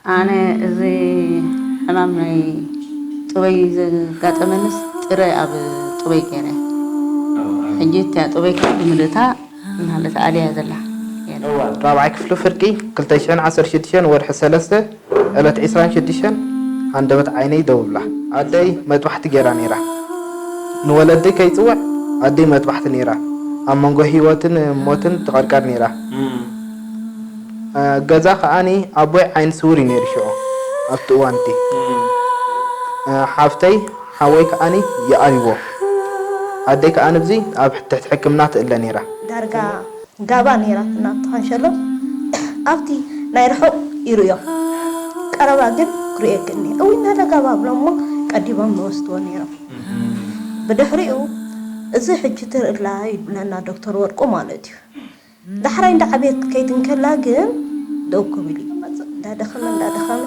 ኣነ እዚ ሕማም ናይ ጥበይ ዘጋጠመንስ ጥረ ኣብ ጥበይ ገይረ። ሕጂ እቲያ ጥበይ ከዓ ብምልእታ እናሃለት ኣልያ ዘላ። እዋን ራብዓይ ክፍሊ ፍርቂ ክልተ ሽሕን ዓሰርተ ሽዱሽተን ወርሒ ሰለስተ ዕለት ዕስራን ሽዱሽተን ሃንደበት ዓይነይ ደው ብላ። ኣደይ መጥባሕቲ ገይራ ነይራ። ንወለደይ ከይፅውዕ ኣደይ መጥባሕቲ ነይራ። ኣብ መንጎ ህይወትን ሞትን ትቐርቀር ነይራ። ገዛ ከዓኒ ኣቦይ ዓይኒ ስውር እዩ ነይሩ ሽዑ ኣብቲ እዋን እቲ። ሓፍተይ ሓወይ ከዓኒ ይኣልይዎ። ኣደይ ከዓኒ ብዚ ኣብ ትሕቲ ሕክምና ትእለ ነይራ። ዳርጋ ጋባ ነይራትና ትኾን ሸሎ ኣብቲ ናይ ርሑቕ ይርእዮ ቀረባ ግን ክርእየክኒ እውይ ናዳ ጋባ ብሎም እሞ ቀዲሞም ንወስድዎ ነይሮም። ብድሕሪኡ እዚ ሕጂ ትርእላ ይብለና ዶክተር ወርቁ ማለት እዩ። ዳሕራይ እንዳዓበየት ክትከይድ እንከላ ግን ደው ክብል እዩ። እንዳደኸመ እንዳደኸመ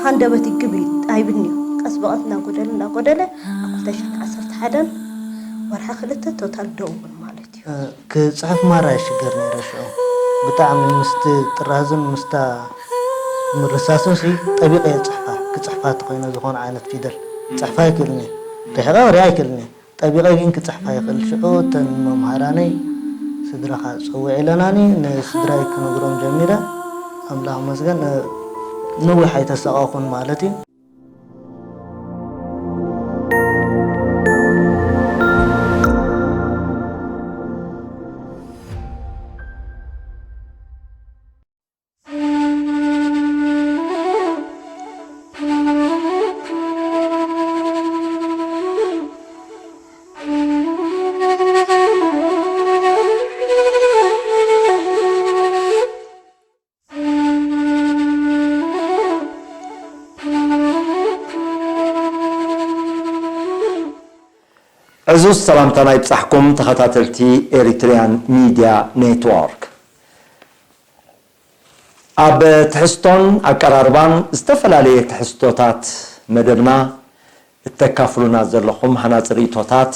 ሃንደበት ይግብ ኣይብልኒ እዩ። ቀስ ብቐስ እንዳጎደለ እንዳጎደለ ኣብ ክልተ ሽሕን ዓሰርተ ሓደን ወርሒ ክልተ ቶታል ደው ይብል ማለት እዩ። ክፅሕፍ ማራ ይሽገር ነይረ ሽዑ ብጣዕሚ ምስቲ ጥራዝን ምስታ ምርሳስን ሲ ጠቢቐ እየ ዝፅሕፋ ክፅሕፋ ተኮይነ ዝኾነ ዓይነት ፊደል ክፅሕፋ ኣይክእልን እየ ርሒቐ ክሪኣ ኣይክእልን እየ ጠቢቐ ግን ክፅሕፋ ይኽእል ሽዑ እተን መምሃራነይ ስድራኻ ፀውዕ ኢለናኒ ንስድራይ ክነግሮም ጀሚረ ኣምላኽ መስገን ነዊሕ ኣይተሳቐኹን ማለት እዩ ዕዙዝ ሰላምታና ይብጻሕኩም ተኸታተልቲ ኤሪትሪያን ሚድያ ኔትዎርክ። ኣብ ትሕዝቶን ኣቀራርባን ዝተፈላለየ ትሕዝቶታት መደብና እተካፍሉና ዘለኹም ሃናጺ ርእይቶታት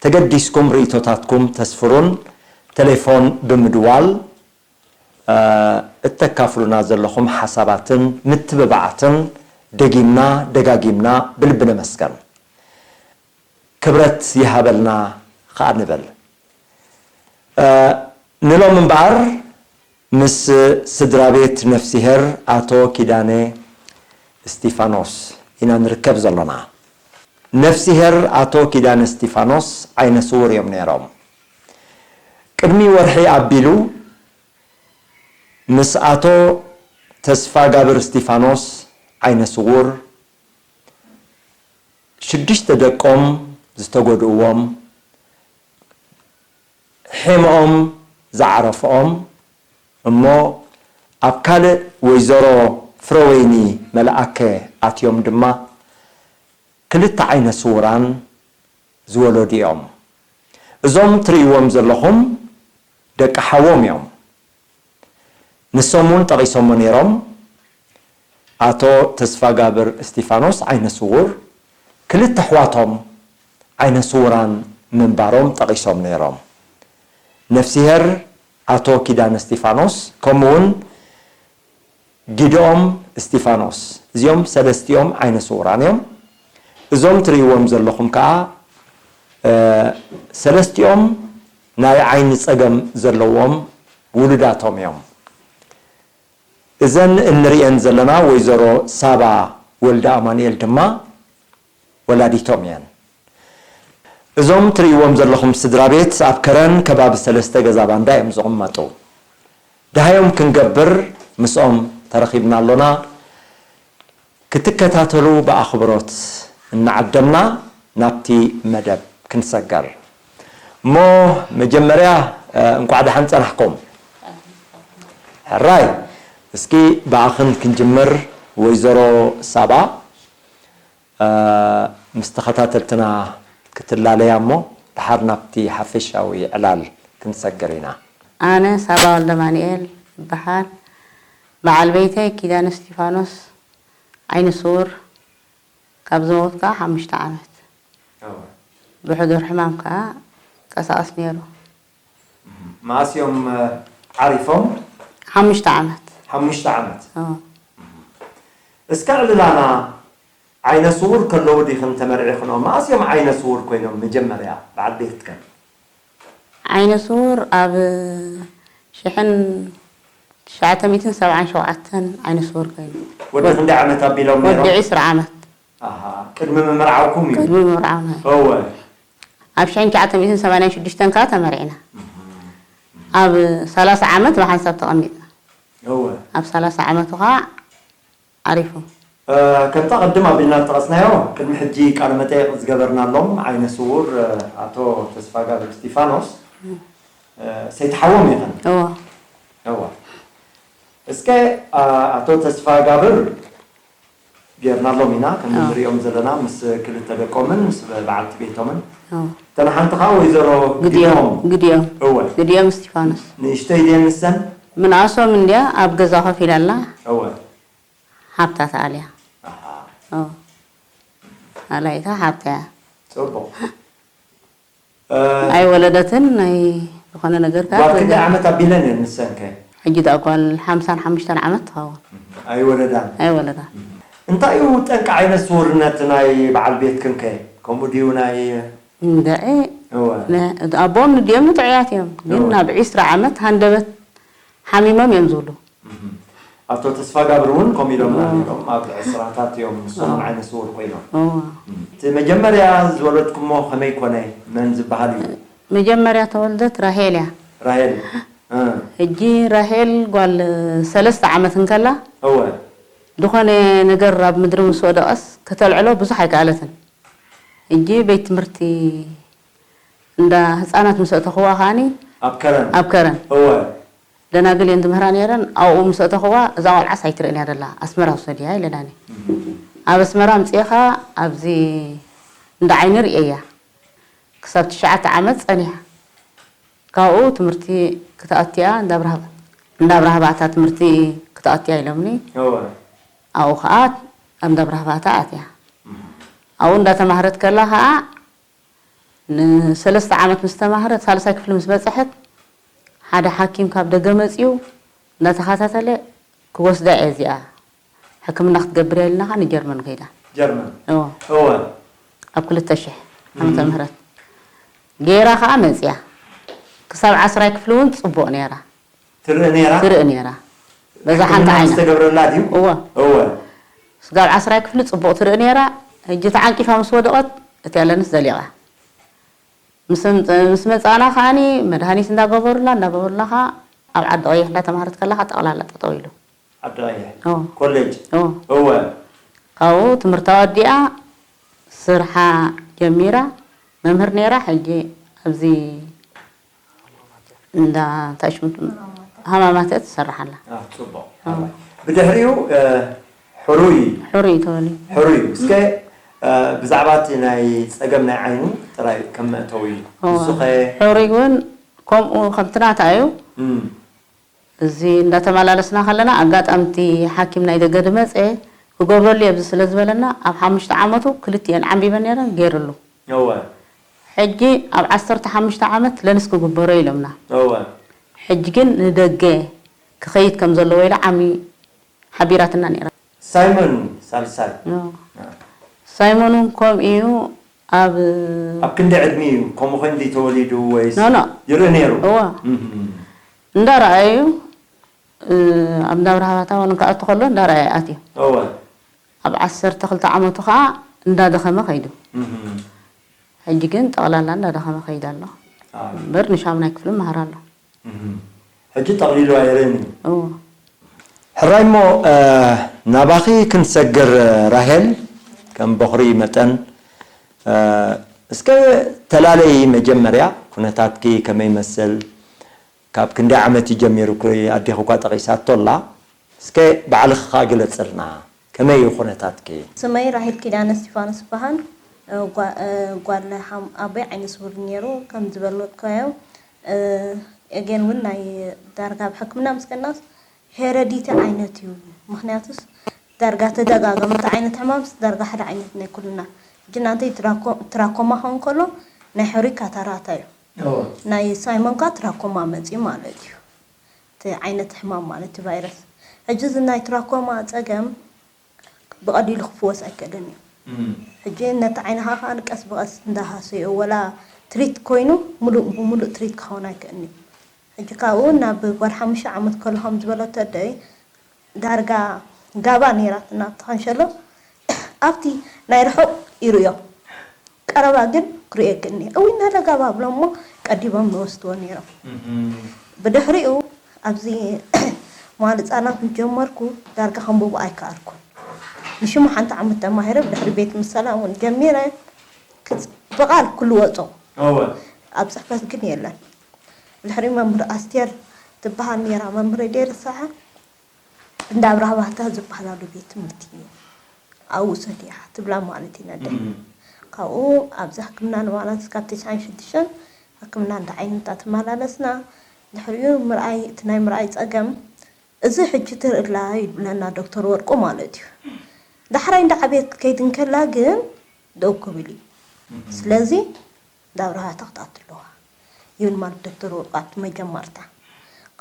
ተገዲስኩም ርእይቶታትኩም ተስፍሩን ቴሌፎን ብምድዋል እተካፍሉና ዘለኹም ሓሳባትን ምትብባዓትን ደጊምና ደጋጊምና ብልቢ ነመስገን። ክብረት ይሃበልና ከኣ ንብል። ንሎም እምበኣር ምስ ስድራ ቤት ነፍሲሄር ኣቶ ኪዳነ እስቲፋኖስ ኢና ንርከብ ዘሎና። ነፍሲሄር ኣቶ ኪዳነ እስቲፋኖስ ዓይነ ስውር እዮም ነይሮም። ቅድሚ ወርሒ ኣቢሉ ምስ ኣቶ ተስፋጋብር እስቲፋኖስ ዓይነ ስውር ሽዱሽተ ደቆም ዝተጎድእዎም ሒምኦም ዝዓረፍኦም እሞ ኣብ ካልእ ወይዘሮ ፍረወይኒ መልኣከ ኣትዮም ድማ ክልተ ዓይነ ስውራን ዝወለዱ እዮም። እዞም ትርእይዎም ዘለኹም ደቂ ሓዎም እዮም። ንሶም እውን ጠቒሶሞ ነይሮም። ኣቶ ተስፋጋብር እስቲፋኖስ ዓይነ ስውር፣ ክልተ ኣሕዋቶም ዓይነ ስውራን ምንባሮም ጠቒሶም ነይሮም። ነፍሲሄር ኣቶ ኪዳነ እስቲፋኖስ ከምኡ እውን ጊድኦም እስቲፋኖስ እዚኦም ሰለስቲኦም ዓይነ ስውራን እዮም። እዞም ትርእይዎም ዘለኹም ከዓ ሰለስቲኦም ናይ ዓይኒ ፀገም ዘለዎም ውሉዳቶም እዮም። እዘን እንሪኤን ዘለና ወይዘሮ ሳባ ወልደ ኣማኑኤል ድማ ወላዲቶም እየን። እዞም ትርእይዎም ዘለኹም ስድራ ቤት ኣብ ከረን ከባቢ ሰለስተ ገዛ ባንዳ እዮም ዝቕመጡ። ደሃዮም ክንገብር ምስኦም ተረኺብና ኣሎና። ክትከታተሉ ብኣኽብሮት እናዓደምና ናብቲ መደብ ክንሰገር። እሞ መጀመርያ እንቋዕ ደሓን ጸናሕኩም። ሕራይ እስኪ ብኣኽን ክንጅምር ወይዘሮ ሳባ ምስ ተኸታተልትና ክትላለያ እሞ ደሓር ናብቲ ሓፈሻዊ ዕላል ክንሰግር ኢና። ኣነ ሳባ ወልደማንኤል እበሃል። በዓል ቤተይ ኪዳነ እስቲፋኖስ ዓይነ ስውር ካብ ዝሞት ከዓ ሓሙሽተ ዓመት ብሕዱር ሕማም ከዓ ቀሳቐስ ነይሩ። መኣስ እዮም ዓሪፎም? ሓሙሽተ ዓመት። ሓሙሽተ ዓመት። እስከ ዕልላና፣ ዓይነ ስውር ከለዉ ዲኽን ተመርዒኽኖም? መኣስ እዮም ዓይነ ስውር ኮይኖም መጀመርያ በዓል ቤትክን? ዓይነ ስውር ኣብ ሽሕን ትሽዓተ ሚእትን ሰብዓን ሸውዓተን ዓይነ ስውር ኮይኑ። ወዲ ክንደይ ዓመት ኣቢሎም ነይሮም? ወዲ ዕስራ ዓመት። ኣሃ፣ ቅድሚ ምምርዓውኩም እዩ? ቅድሚ ምምርዓውና እዩ። እወ። ኣብ ሽሕን ትሽዓተ ሚእትን ሰማንያን ሽዱሽተን ከዓ ተመርዒና። ኣብ ሰላሳ ዓመት ብሓንሳብ ተቐሚጥና። እወ። ኣብ ሰላሳ ዓመቱ ከዓ ዓሪፉ። እ፣ ከምታ ቅድም ኣቢልና ዝጠቐስናዮ፣ ቅድሚ ሕጂ ቃለ መጠይቕ ዝገበርናሎም ዓይነ ስውር፣ እ፣ ኣቶ ተስፋጋብር እስጢፋኖስ፣ እ፣ ሰይቲ ሓዎም ኢኽን። እወ። እወ። እስከ፣ እ፣ ኣቶ ተስፋጋብር ጌርናሎም ኢና፣ ከም እንሪኦም ዘለና ምስ ክልተ ደቆምን ምስ በዓልቲ ቤቶምን። እወ። እተን ሓንቲ ከዓ ወይዘሮ ግዲኦም ግዲኦም። ግዲኦም እወ። ግዲኦም እስጢፋኖስ። ንእሽተይ ድየን ንሰን? ምንኣሶም እንድያ ኣብ ገዛ ኮፍ ኢላ ኣላ። እወ። ሓብታ ተኣልያ። ኣሃ። ኦ። ኣላይካ ሓብታ እያ። ጽቡቕ። ኣይወለደትን ናይ ዝኾነ ነገር ከኣ ጓል ክንደይ ዓመት ኣቢለን እየን ንሰን ከ? ሕጂ ደኣ ጓል ሓምሳን ሓሙሽተን ዓመት ትኸውን። ኣይወለዳን። ኣይወለዳ። እንታይ እዩ ጠንቂ ዓይነ ስውርነት ናይ በዓል ቤትክን ከ? ከምኡ ድዩ ናይ እንድዒ እወ። ኣቦም ንዲኦም ንጥዑያት እዮም ግን እወ። ናብ ዒስራ ዓመት ሃንደበት ሓሚሞም እዮም ዝብሉ። ኣቶ ተስፋጋብር እውን ከምኡ ኢሎምና ነይሮም። ኣብ ዕስራታት እዮም ንሶም ዓይነ ስውር ኮይኖም። እወ። እቲ መጀመርያ ዝወለድኩሞ ከመይ ኮነ? መን ዝበሃል እዩ? መጀመርያ ተወልደት ራሄል እያ። ራሄል። እ። ሕጂ ራሄል ጓል ሰለስተ ዓመት እንከላ እወ። ዝኾነ ነገር ኣብ ምድሪ ምስ ወደቐስ ከተልዕሎ ብዙሕ ኣይከኣለትን። ሕጂ ቤት ትምህርቲ እንዳ ህፃናት ምስ ኣእተኽዋ ከዓኒ ኣብ ከረን። ኣብ ከረን እወ። ደናግል እየን ዝምህራ ነይረን። ኣብኡ ምስ ኣእተኽዋ እዛ ቆልዓስ ኣይትርእን እያ ደላ ኣስመራ ውሰድያ ኢለናኒ። ኣብ ኣስመራ ኣምፅኤኻ ኣብዚ እንዳ ዓይኒ ርእየያ ክሳብ ትሽዓተ ዓመት ፀኒሓ። ካብኡ ትምህርቲ ክትኣትያ እንዳ ኣብርሃ ባዕታ ትምህርቲ ክትኣትያ ኢሎምኒ። እወ። ኣብኡ ከዓ ኣብ እንዳ ኣብርሃ ባዕታ ኣትያ። ኣብኡ እንዳተማህረት ከላ ከዓ ንሰለስተ ዓመት ምስ ተማህረት ሳልሳይ ክፍሊ ምስ በፅሐት ሓደ ሓኪም ካብ ደገ መፅዩ እንዳተኸታተለ ክወስዳ እየ እዚኣ ሕክምና ክትገብር እያ ኢልና ከዓ ንጀርመን ከይዳ። ጀርመን። እወ። እወ። ኣብ ክልተ ሽሕ ዓመተ ምህረት ገይራ ከዓ መፅያ። ክሳብ ዓስራይ ክፍሊ እውን ፅቡቕ ነይራ። ትርኢ ነይራ? ትርኢ ነይራ። በዛ ሓንቲ ሕክምና ዓይና። ዝተገብረላ ድዩ? እወ። እወ። ስጋብ ዓስራይ ክፍሊ ፅቡቕ ትርኢ ነይራ። ሕጂ ተዓንቂፋ ምስ ወደቐት እቲኣ ለንስ ዘሊቓ። ምስ ምስ መፃና ከዓኒ መድሃኒት እንዳገበሩላ እንዳገበሩላ ከዓ ኣብ ዓዲ ቀይሕ እንዳተማሃረት ከላ ከዓ ጠቕላላ ጠጠው ኢሉ። ዓዲ ቀይሕ እወ። ኮሌጅ። እወ። እወ። ካብኡ ትምህርታ ወዲኣ ስርሓ ጀሚራ። መምህር ነይራ። ሕጂ ኣብዚ እንዳ እንታይ ሽሙ ሃማማተ ትሰርሕ ኣላ። ኣህ፣ ጽቡቕ። ብድሕሪኡ እ፣ ሕሩይ ሕሩይ ተወሊዱ። ሕሩይ እስከ እ፣ ብዛዕባ እቲ ናይ ጸገም ናይ ዓይኑ ጥራይ ከም መእተዊ እዩ። እወ። ንሱ ኸ ሕሩይ እውን ከምኡ ከምቲ ናታ እዩ። እም፣ እዚ እንዳተመላለስና ከለና ኣጋጣሚ እቲ ሓኪም ናይ ደገ ድመፀ ክገብረሉ እየ ኣብዚ ስለ ዝበለና ኣብ ሓሙሽተ ዓመቱ ክልቲኤን ዓንቢበን ነይረን ገይርሉ። እወ ሕጂ ኣብ ዓሰርተ ሓሙሽተ ዓመት ለንስ ክግበሮ ኢሎምና። እወ ሕጂ ግን ንደገ ክኸይድ ከም ዘለዎ ኢላ ዓሚ ሓቢራትና ነይራ። ሳይሞን ሳልሳይ ኖ። ሳይሞን እውን ከምኡ እዩ። ኣብ ኣብ ክንደይ ዕድሚኡ ከምኡ ኮይኑ ድዩ ተወሊዱ ወይስ ኖ፣ ኖ። ይርኢ ነይሩ? እወ። እም፣ እንዳረኣዩ እ፣ ኣብ እንዳብርሃባታ እውን ክኣቱ ከሎ እንዳረኣየ ኣትዩ። እወ ኣብ ዓሰርተ ክልተ ዓመቱ ከዓ እንዳደኸመ ከይዱ። እም፣ ሕጂ ግን ጠቕላላ እንዳደኸመ ከይድ ኣሎ። ኣዎ። እምበር ንሻሙናይ ክፍሊ መሃር ኣሎ። እም። ሕጂ ጠቕሊሉ ኣይርእን እዩ። እዎ። ሕራይ እሞ እ፣ ናባኺ ክንሰግር እ፣ ራሄል ከም በኹሪ መጠን እ፣ እስከ ተላለይ መጀመርያ ኩነታትኪ ከመይ ይመስል? ካብ ክንደይ ዓመት እዩ ጀሚሩ? ኣዴኺ እኳ ጠቒሳቶ ኣላ። እስከ ባዕልኺ ኸኣ ግለጽልና። ከመይ እዩ ኩነታትኪ? ስመይ ራሄል ኪዳነ እስቲፋኖስ ይበሃል። እ፣ ጓ-፣ እ፣ ጓል ሓም-፣ ኣቦይ ዓይነ ስውር ነይሩ። ከም ዝበለጥካዮ፣ እ፣ ኤጌን እውን ናይ ዳርጋ ኣብ ሕክምና ምስ ከድናስ ሄረዲቲ ዓይነት እዩ። ምኽንያቱስ ዳርጋ ተደጋገመ። እቲ ዓይነት ሕማምስ ዳርጋ ሓደ ዓይነት ናይ ኩልና። ሕጂ ናተይ ትራኮ-፣ ትራኮማ ክኸውን ከሎ ናይ ሕሩይ ካታራታ እዩ። ናይ ሳይሞን ከኣ ትራኮማ መጽዩ ማለት እዩ። እቲ ዓይነት ሕማም ማለት እዩ ቫይረስ። ሕጂ እዚ ናይ ትራኮማ ጸገም ብቐሊሉ ክፍወስ ኣይክእልን እዩ። ሕጂ ነቲ ዓይንኻ ከኣ ቀስ ብቐስ እንዳሃሰዮ ወላ ትሪት ኮይኑ ሙሉእ ብሙሉእ ትሪት ክኸውን ኣይክእልን እዩ። ሕጂ ካብኡ ናብ ጓል ሓሙሽተ ዓመት ከሎ ከም ዝበለቶ ኣደይ ዳርጋ ጋባ ነይራትና ኣብቲ ካንሸሎ ኣብቲ ናይ ርሑቕ ይርእዮ ቀረባ ግን ክርእየኪ እኒሀ። እውይ ናለ ጋባ ብሎ እሞ ቀዲሞም ንወስድዎ ነይሮም። ብድሕሪኡ ኣብዚ መዋል ህፃናት ምስ ጀመርኩ ዳርጋ ከንብቦ ኣይከኣልኩን። ንሽሙ ሓንቲ ዓመት ተማሂረ ብድሕሪ ቤት ምሰላ እውን ጀሚረ ክፅ- ብቓል ክልወፆ እወ ኣብ ፅሕፈት ግን የለን። ብድሕሪ መምህር ኣስቴር ትበሃል ነይራ መምህር ደርሳሓ እንዳ ኣብርሃ ባህታ ዝበሃል ኣሎ ቤት ትምህርቲ እዩ ኣብኡ ውሰድያ ትብላ ማለት እዩ ነደ እም። ካብኡ ኣብዚ ሕክምና ንባላት እስካብ ተስዓን ሽዱሽተን ሕክምና እንዳ ዓይኒ እንዳ ተመላለስና ድሕሪኡ ምርኣይ እቲ ናይ ምርኣይ ፀገም እዚ ሕጂ ትርእላ ይብለና ዶክተር ወርቁ ማለት እዩ ዳሕራይ እንዳ ዓብየት ክትከይድ እንከላ ግን ደው ክብል እዩ እም። ስለዚ እንዳ ኣብርሃ ተኽታት ኣለዋ ይብል ማለት ዶክተር ወርቁ ኣብቲ መጀመርታ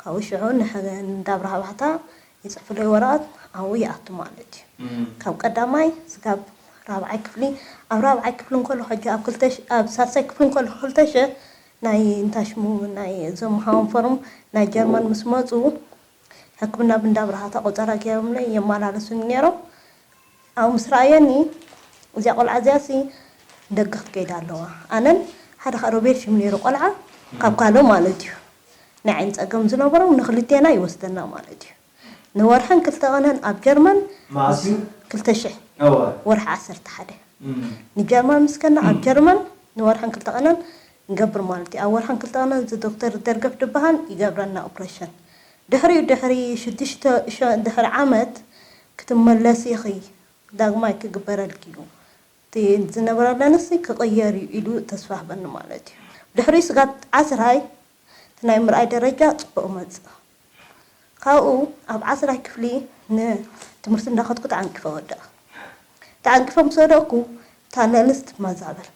ካብኡ ሽዑ ንሕ- እንዳ ኣብርሃ ባህታ ይፅሕፍለይ ወረቐት ኣብኡ ይኣቱ ማለት እዩ እም። ካብ ቀዳማይ ስጋብ ራብዓይ ክፍሊ ኣብ ራብዓይ ክፍሊ እንከሎ ሕጂ ኣብ ክልተ ሽ- ኣብ ሳልሳይ ክፍሊ እንከሎ ክልተ ሽሕ ናይ እንታይ ሽሙ ናይ እዞም ሃወን ፎርም ናይ ጀርመን ምስ መፁ ሕክምና ብእንዳ ኣብርሃ እታ ቆፀራ ገይሮምለይ የመላለሱኒ ነይሮም ኣብኡ ምስ ረኣየኒ እዚኣ ቆልዓ እዚኣሲ ደገ ክትከይድ ኣለዋ ኣነን ሓደ ከኣ ሮቤል ሽም ነይሩ ቆልዓ ካብ ካልኦ ማለት እዩ ናይ ዓይኒ ፀገም ዝነበሮም ንክልቴና ይወስደና ማለት እዩ ንወርሕን ክልተ ቀነን ኣብ ጀርመን መዓስ እዩ? ክልተ ሽሕ እወ። ወርሒ ዓሰርተ ሓደ እም። ንጀርመን ምስ ከና ኣብ ጀርመን ንወርሕን ክልተ ቀነን ንገብር ማለት እዩ ኣብ ወርሕን ክልተ ቀነን እዚ ዶክተር ደርገፍ ድበሃል ይገብረና ኦፕሬሽን ድሕሪኡ ድሕሪ ሽዱሽተ ሸ- ድሕሪ ዓመት ክትመለሲ ኢኺ ዳግማይ ክግበረልኪ እዩ እቲ ዝነበረ ኣለንሲ ክቕየር እዩ ኢሉ ተስፋ ህበኒ ማለት እዩ ድሕሪኡ ስጋብ ዓስራይ እቲ ናይ ምርኣይ ደረጃ ፅቡቕ መፅእ ካብኡ ኣብ ዓስራይ ክፍሊ ንትምህርቲ እንዳኸድኩ ተዓንቂፈ ወደቕ ተዓንቂፈ ምስ ወደቕኩ እታ ለንስ ትመዛበል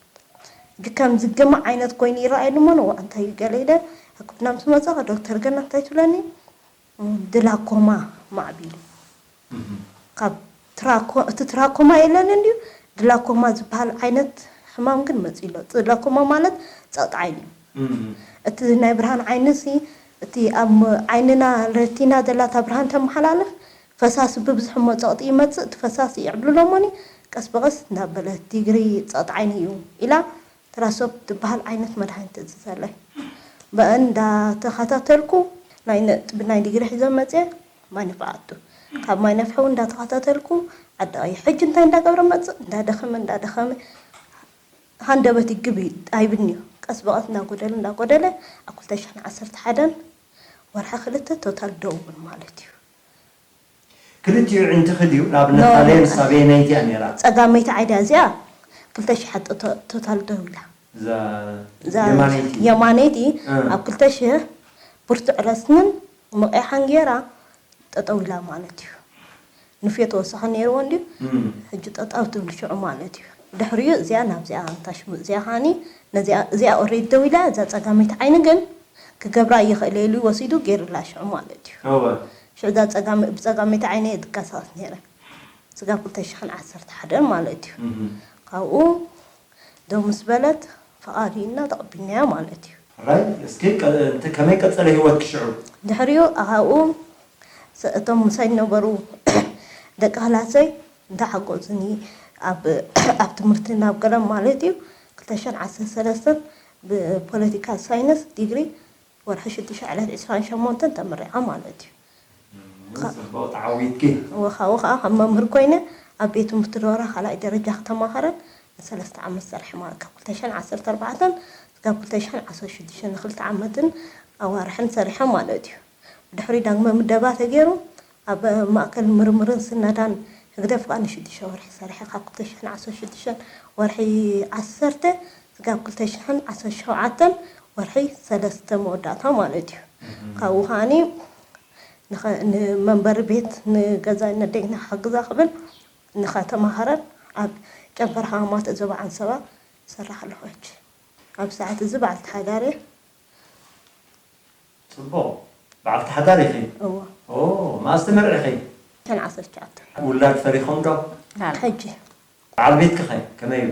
ሕጂ ከም ዝግመ ዓይነት ኮይኑ ይረኣየኒ እሞ ንዋ እንታይ እዩ ገለ ኢለ ሕክምና ምስ መፀ ዶክተር ገና እንታይ ትብለኒ ድላኮማ ማዕቢሉ ካብ ትራኮ እቲ ትራኮማ የለን እንድዩ ድላኮማ ዝበሃል ዓይነት ሕማም ግን መፂ ኣሎ ድላኮማ ማለት ፀቕጢ ዓይኒ እዩ እቲ ናይ ብርሃን ዓይኒ ሲ እቲ ኣብ ዓይንና ረቲና ዘላታ ብርሃን ተመሓላልፍ ፈሳሲ ብብዝሒ እሞ ፀቕጢ ይመፅእ እቲ ፈሳሲ ይዕብልሎ እሞኒ ቀስ ብቐስ እንዳበለ ዲግሪ ፀቕጢ ዓይኒ እዩ ኢላ ትራሶፕ ትበሃል ዓይነት መድሃኒት ተእዝዘለይ። ብኣን እንዳተኸታተልኩ ናይ ነጥቢ ናይ ዲግሪ ሒዘ መፅየ ማይ ነፍሒ ኣቱ። ካብ ማይ ነፍሒ እውን እንዳተኸታተልኩ ዓዲ ቀይሕ። ሕጂ እንታይ እንዳገብረ መፅእ እንዳደኸመ እንዳደኸመ ሃንደበት ይግብ ኣይብልንዮ። ቀስ ብቐስ እንዳጎደለ እንዳጎደለ ኣብ ክልተ ሽሕን ዓሰርተ ሓደን ወርሒ ክልተ ቶታል ደው ብል ማለት እዩ። ክልቲኡ ዕንትኺ ድዩ? ንኣብነት ኖ። ኣለ ንሳ በየነይቲ እያ ነይራ? ጸጋመይቲ ዓይዳ እዚኣ ክልተ ሽሕ ቶታል ደው ኢላ። እዛ እዛ የማነይቲ? የማነይቲ እ። ኣብ ክልተ ሽሕ ብርቱዕ ረስንን ምቕያሕን ገይራ ጠጠው ኢላ ማለት እዩ። ንፍዮ ተወሳኺ ነይርዎ እንድዩ እም። ሕጂ ጠጠው ትብል ሽዑ ማለት እዩ። ድሕሪኡ እዚኣ ናብዚኣ እንታሽሙ እዚኣ ኻኒ ነዚኣ እዚኣ ኦሬዲ ደው ኢላ እዛ ጸጋመይቲ ዓይኒ ግን ክገብራ ይኽእል ኢሉ ወሲዱ ገይሩላ ሽዑ ማለት እዩ። እወ። ሽዑ እዛ ጸጋመ- ብጸጋመይቲ ዓይነይ እየ ዝንቀሳቐስ ነይረ። ስጋብ ክልተ ሽሕን ዓሰርተ ሓደን ማለት እዩ። እህ። ካብኡ ደው ምስ በለት ፍቓድ ኢልና ተቐቢልናያ ማለት እዩ። ሕራይ እስኪ ቀ- እንተ- ከመይ ቀጸለ ህይወትኪ ሽዑ? ድሕሪኡ ካብኡ ሰ- እቶም ምሳይ ዝነበሩ ደቂ ክላሰይ እንዳሓገዙኒ ኣብ ኣብ ትምህርቲ ናብ ገለ ማለት እዩ ክልተ ሽሕን ዓሰርተ ሰለስተን ብፖለቲካል ሳይንስ ዲግሪ ወርሒ ሽዱሽተ ዕለት ዕስራን ሸሞንተን ተመሪዓ ማለት እዩ። ጽቡቕ ተዓዊትኪ። ወኻኡ ኸዓ ከም መምህር ኮይነ ኣብ ቤት ትምህርቲ ዶራ ካልኣይ ደረጃ ክተማኸረን ንሰለስተ ዓመት ሰርሐ ማለት ካብ ክልተ ሽሕን ዓሰርተ ኣርባዕተን ክሳብ ክልተ ሽሕን ዓሰርተ ሽዱሽተን ንክልተ ዓመትን ኣዋርሕን ሰሪሐ ማለት እዩ። ብድሕሪ ዳግመ ምደባ ተገይሩ ኣብ ማእከል ምርምርን ስነዳን ህግደፍ ከዓ ንሽዱሽተ ወርሒ ሰሪሐ ካብ ክልተ ሽሕን ዓሰርተ ሽዱሽተን ወርሒ ዓሰርተ ስጋብ ክልተ ሽሕን ዓሰርተ ሸውዓተን ወርሒ ሰለስተ መወዳእታ ማለት እዩ። ካብኡ ከዓኒ ንኸ- ንመንበሪ ቤት ንገዛይ ነደይ ንክሕግዛ ክብል ንኸተማሃረን ኣብ ጨንፈር ሃማማት ዞባ ዓንሰባ ይሰርሕ ኣለኹ ሕጂ። ኣብ ሰዓት እዚ በዓልቲ ሓዳር እየ። ጽቡቕ። በዓልቲ ሓዳር ኢኺ? እወ። ኦ፣ መኣስ ተመርዒኺ? ሸን ዓሰርተ ትሽዓተ። ውላድ ፈሪኾም ዶ? ሕጂ በዓል ቤትኪ ኸ ከመይ እዩ?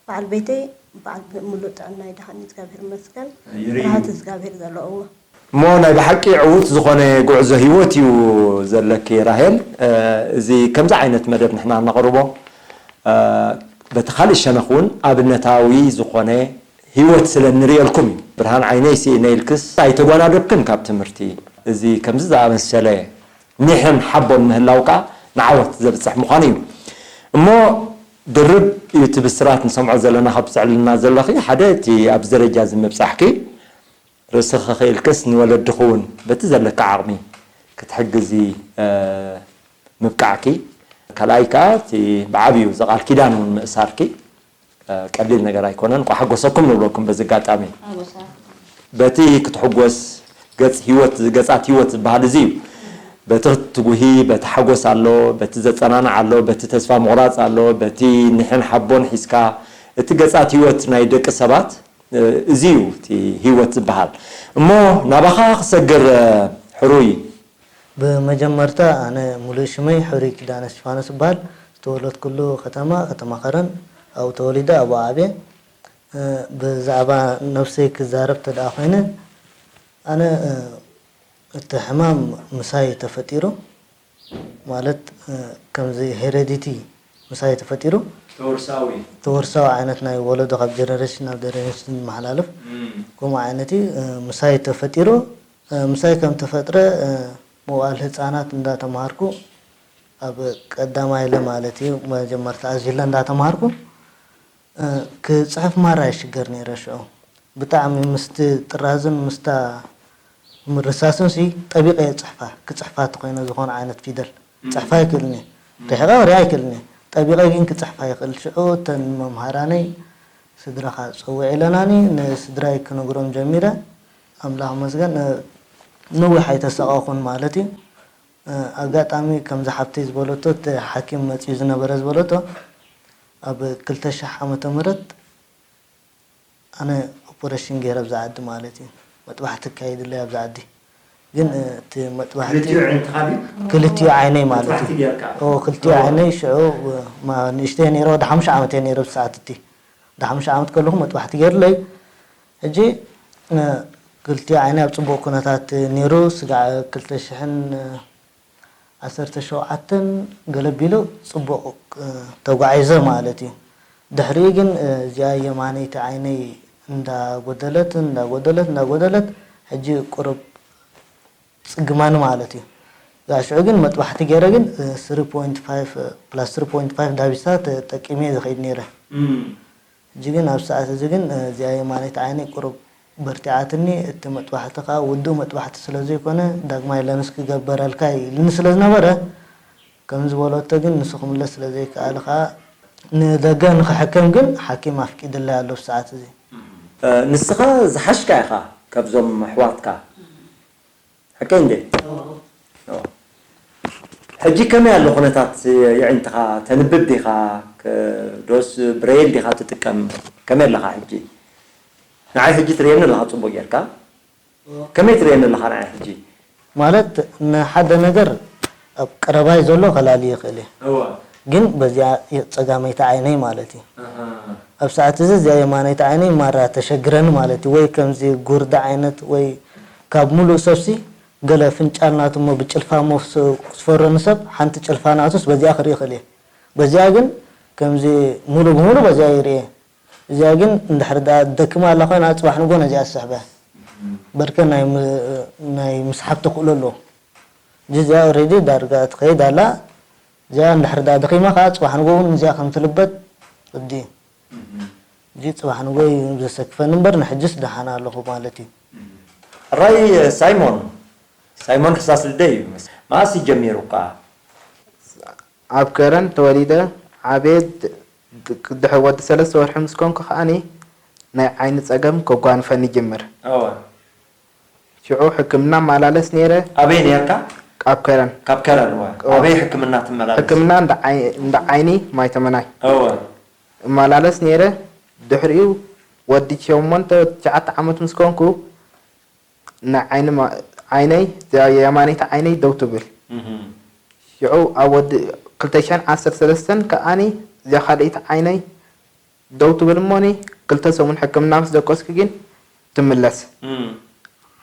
በዓል ቤተይ በዓል ሙሉእ ጥዕና ይደሃኒ እግዚኣብሔር ይመስገን። ይርኢ። ስርዓት እግዚኣብሔር ዘለዎ እሞ። እሞ ናይ ብሓቂ ዕዉት ዝኾነ ጉዕዞ ህይወት እዩ ዘለኪ ራሄል። እ፣ እዚ ከምዚ ዓይነት መደብ ንሕና እነቕርቦ፣ እ፣ በቲ ካልእ ሸነኽ እውን ኣብነታዊ ዝኾነ ህይወት ስለ እንርእየልኩም እዩ። ብርሃን ዓይነይ ስኢነ ኢልክስ ኣይተጓናደብክን ካብ ትምህርቲ። እዚ ከምዚ ዝኣመሰለ ኒሕን ሓቦን ምህላው ከኣ ንዓወት ዘብጽሕ ምዃኑ እዩ። እሞ ድርብ እዩ እቲ ብስራት ንሰምዖ ዘለና ካብ ትስዕልና ዘለኺ። ሓደ እቲ ኣብዚ ደረጃ እዚ ምብጻሕኪ፣ ርእስኺ ክኢልክስ ንወለድኺ እውን በቲ ዘለካ ዓቕሚ ክትሕግዚ፣ እ፣ ምብቃዕኪ። ካልኣይ ከኣ እቲ ብዓብዩ እዚ ቃል ኪዳን እውን ምእሳርኪ፣ እ፣ ቀሊል ነገር ኣይኮነን። እንቋዕ ሓጎሰኩም ንብለኩም በዚ ኣጋጣሚ። ሓጎሳ። በቲ ክትሕጎስ ገጽ ህይወት፣ ገጻት ህይወት ዝበሃል እዚ እዩ። በቲ ክትጉሂ፣ በቲ ሓጎስ ኣሎ፣ በቲ ዘጸናንዕ ኣሎ፣ በቲ ተስፋ ምቑራጽ ኣሎ፣ በቲ ኒሕን ሓቦን ሒዝካ፣ እቲ ገጻት ህይወት ናይ ደቂ ሰባት፣ እ፣ እዚ እዩ እቲ ህይወት ዝበሃል። እሞ ናባኻ ክሰግር፣ እ፣ ሕሩይ። ብመጀመርታ ኣነ ሙሉእ ሽመይ ሕሩይ ኪዳነ እስጢፋኖስ እበሃል። ዝተወለድኩሉ ከተማ፣ ከተማ ከረን፣ ኣብኡ ተወሊደ፣ ኣብኡ ዓብየ። እ፣ ብዛዕባ ነብሰይ ክዛረብ ተደኣ ኮይነ፣ ኣነ፣ እ፣ እቲ ሕማም ምሳይ ተፈጢሩ፣ ማለት፣ እ፣ ከምዚ ሄሬዲቲ ምሳይ ተፈጢሩ፣ ተወርሳዊ። ተወርሳዊ ዓይነት ናይ ወለዶ ካብ ጀነሬሽን ናብ ጀነሬሽን ዝመሓላለፍ፣ እም። ከምኡ ዓይነት እዩ። እ፣ ምሳይ ተፈጢሩ፣ እ፣ ምሳይ ከም ተፈጥረ፣ እ፣ መዋእለ ህጻናት እንዳተማሃርኩ፣ ኣብ ቀዳማይለ ማለት እዩ፣ መጀመርታ ኣዚለ እንዳተማሃርኩ፣ እ፣ ክጽሕፍ ማራ ይሽገር ነይረ ሽዑ። ብጣዕሚ ምስቲ ጥራዝን ምስታ ምርሳስን ሲ ጠቢቐ እየ ጽሕፋ፣ ክጽሕፋ ተኾይነ ዝኾነ ዓይነት ፊደል እም። ጽሕፋ ኣይክእልን እየ። እም። ርሒቐ ክሪኣ ኣይክእልን እየ። ጠቢቐ ግን ክጽሕፋ ይኽእል። ሽዑ እተን መምሃራነይ፣ "ስድራኻ ጸውዕ" ኢለናኒ፣ ንስድራይ ክነግሮም ጀሚረ። ኣምላኽ ይመስገን፣ እ፣ ነዊሕ ኣይተሰቐኹን ማለት እዩ። እ፣ ኣጋጣሚ ከምዚ ሓብተይ ዝበለቶ፣ እቲ ሓኪም መጺኡ ዝነበረ ዝበለቶ፣ ኣብ ክልተ ሽሕ ዓመተ ምህረት ኣነ ኦፖሬሽን ገይረ ኣብዛ ዓዲ ማለት እዩ። መጥባሕቲ ክካየድለይ ኣብዛ ዓዲ። ግን፣ እ፣ እቲ መጥባሕቲ ክልቲኡ ዓይንትኻ ድዩ? ክልቲኡ ዓይነይ ማለት እዩ። መጥባሕቲ ጌርካ? ኦ፣ ክልቲኡ ኦ። ዓይነይ ሽዑ፣ እ፣ ማ-፣ ንእሽተይ ነይረ፣ ወዲ ሓሙሽተ ዓመት እየ ነይረ ብሰዓት እቲ። ወዲ ሓሙሽተ ዓመት ከለኹ መጥባሕቲ ገይርለይ። ሕጂ፣ እ፣ ክልቲኡ ዓይነይ ኣብ ጽቡቕ ኩነታት ነይሩ። ስጋዕ ክልተ ሽሕን ዓሰርተ ሸውዓተን ገለ ቢሉ ጽቡቕ፣ እ፣ ተጓዒዘ ማለት እዩ። ድሕሪኡ ግን፣ እ፣ እዚኣ የማነይቲ ዓይነይ እንዳጎደለት፣ እንዳጎደለት፣ እንዳጎደለት፣ ሕጂ ቁሩብ ጽግማኒ ማለት እዩ። እዛ ሽዑ ግን መጥባሕቲ ገይረ ግን፣ እ፣ ስሪ ፖይንት ፋይቭ፣ እ፣ ፕላስ ስሪ ፖይንት ፋይቭ ዳቢሳ ተጠቂመ ዝኸይድ ነይረ። እም። ሕጂ ግን ኣብ ሰዓት እዚ ግን፣ እ፣ እዚኣ የማነይቲ ዓይነይ ቁሩብ በርቲዓትኒ። እቲ መጥባሕቲ ከኣ ውዱእ መጥባሕቲ ስለ ዘይኮነ፣ ዳግማይ ለንስ ክገበረልካ ኢሉኒ ስለ ዝነበረ፣ ከም ዝበለቶ ግን ንሱ ክምለስ ስለ ዘይከኣለ ከኣ፣ ንደገ ንኽሕከም ግን ሓኪም ኣፍቂድለይ ኣሎ ኣብ ሰዓት እዚ። እ፣ ንስኻ ዝሓሽካ ኢኻ ካብዞም ኣሕዋትካ። ሓቀይ እንዴ? ኦ። ሕጂ ከመይ ኣሎ ኩነታት የዒንትኻ? ተንብብ ዲኻ? ከ-፣ ዶስ ብሬል ዲኻ ትጥቀም? ከመይ ኣለኻ ሕጂ? ንዓይ ሕጂ ትርእየኒ ኣለኻ ጽቡቕ ጌርካ? ኦ። ከመይ ትርእየኒ ኣለኻ ንዓይ ሕጂ? ማለት ንሓደ ነገር ኣብ ቀረባይ ዘሎ ከላሊ ይኽእል እየ። እወ። ግን በዚኣ ጸጋመይቲ ዓይነይ ማለት እዩ። ኣሃ። ኣብ ሰዓት እዚ እዚኣ የማነይቲ ዓይነይ ማራ ተሸግረኒ ማለት እዩ። ወይ ከምዚ ጉርዲ ዓይነት ወይ ካብ ሙሉእ ሰብሲ ገለ ፍንጫል ናቱ እሞ ብጭልፋ እሞ ክስ-፣ ክስፈረኒ ሰብ ሓንቲ ጭልፋ ናቱስ በዚኣ ክርኢ ይኽእል እየ። በዚኣ ግን ከምዚ ሙሉእ ብሙሉእ በዚኣ ይርእየ። እዚኣ ግን እንድሕር ደኣ ደክማ ኣላ ኮይና ጽባሕ ንግሆ ነዚኣ ትስሕበ። በርከ ናይ ም-፣ ናይ ምስሓብ ተኽእሎ ኣለዎ። እዚ እዚኣ ኦሬዲ ዳርጋ ትኸይድ ኣላ። እዚኣ እንድሕር ደኣ ደኺማ ከኣ ጽባሕ ንግሆ እውን እዚኣ ከም ትልበጥ ርዲ። እዚ ጽባሕ ንግሆ እዩ ዘሰክፈኒ እምበር ንሕጅስ ደሓን ኣለኹ ማለት እዩ። ሕራይ ሳይሞን፣ ሳይሞን ሕሳስ ልደ እዩ። መዓስ እዩ ጀሚሩ ከኣ? ኣብ ከረን ተወሊደ ዓብየ ድ-፣ ድ-፣ ድሕሪ ወዲ ሰለስተ ወርሒ ምስ ኮንኩ ከኣኒ ናይ ዓይኒ ጸገም ከጓንፈኒ ይጅምር። እወ። ሽዑ ሕክምና እመላለስ ነይረ። ኣበይ ነርካ? ኣብ ከረን። ካብ ከረን፣ እወ። እወ። ኣበይ ሕክምና ትመላለስ? ሕክምና እንዳ ዓይ-፣ እንዳ ዓይኒ ማይ ተመናይ። እወ። እመላለስ ነይረ። ድሕሪኡ ወዲ ሸሞንተ፣ ትሽዓተ ዓመት ምስ ኮንኩ ንዓይኒ ማ-፣ ዓይነይ፣ እዛ የማነይቲ ዓይነይ ደው ትብል። እህ። ሽዑ ኣብ ወዲ ክልተ ሽሕን ዓሰርተ ሰለስተን ከኣኒ እዚኣ ካልኣይቲ ዓይነይ ደው ትብል እሞኒ፣ ክልተ ሰሙን ሕክምና ምስ ደቀስኩ ግን ትምለስ። እም።